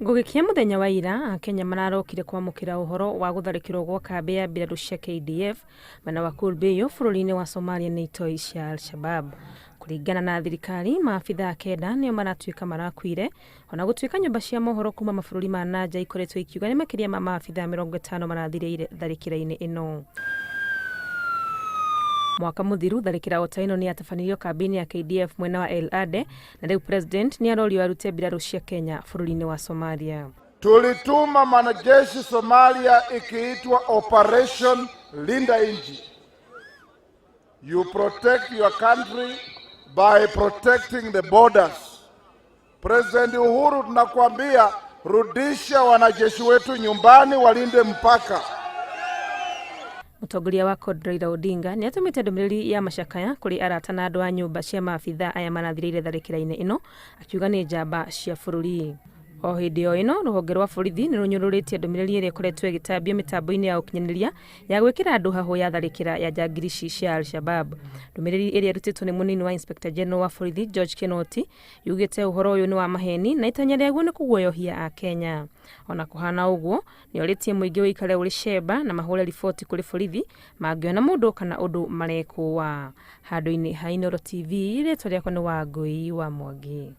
Gũgĩkinya mũthenya wa ira, Akenya mararokire kwamũkĩra ũhoro wa gũtharĩkĩrwo gwa kambĩ ya mbirarũ cia KDF mwena wa Kulbiyo bũrũri-inĩ wa Somalia nĩ itoi cia Al-Shabab. Kũringana na thirikari, maabithaa kenda nĩo maratuĩka marakuire, ona gũtuĩka nyũmba cia mohoro kuma mabũrũri ma na nja ikoretwo ikiuga nĩ makĩria ma maabithaa 50 marathirĩire tharĩkĩra-inĩ ĩno. Mwaka mũthiru tharĩkĩra o ta ĩno nĩ yatabanirio kambĩ-inĩ ya KDF mwena wa El Adde na rĩu president nĩ arorio arute mbirarũ cia Kenya bũrũri-inĩ wa Somalia. Tulituma majeshi Somalia ikiitwa Operation Linda Nchi. You protect your country by protecting the borders. President Uhuru, tunakuambia rudisha wanajeshi wetu nyumbani, walinde mpaka. Mũtongoria wa CORD Raila Odinga nĩ atũmĩte ndũmĩrĩri ya macakaya kũrĩ arata na andũ a nyũmba cia maabithaa aya marathirĩire tharĩkĩra-inĩ ĩno, akiuga nĩ njamba cia bũrũri. O hĩndĩ o ĩno, rũhonge rwa borithi nĩ rũnyũrũrĩtie ndũmĩrĩri ĩrĩa ĩkoretwo ĩgĩtambio mĩtambo-inĩ ya ũkinyanĩria ya gwĩkĩra andũ hahũ ya tharĩkĩra ya njangiri ici cia Al-Shabab. Ndũmĩrĩri ĩrĩa ĩrutĩtwo nĩ mũnini wa Inspector General wa borithi George Kinoti yugĩte ũhoro ũyũ nĩ wa maheni na itanya rĩaguo nĩ kũguoyohia Akenya. Ona kũhana ũguo, nĩorĩtie mũingĩ ũikare ũrĩ cemba na mahũre riboti kũrĩ borithi mangĩona mũndũ kana ũndũ marekũa. Handũ-inĩ ha Inooro TV, rĩtwa rĩakwa nĩ Wangũi wa Mwangi.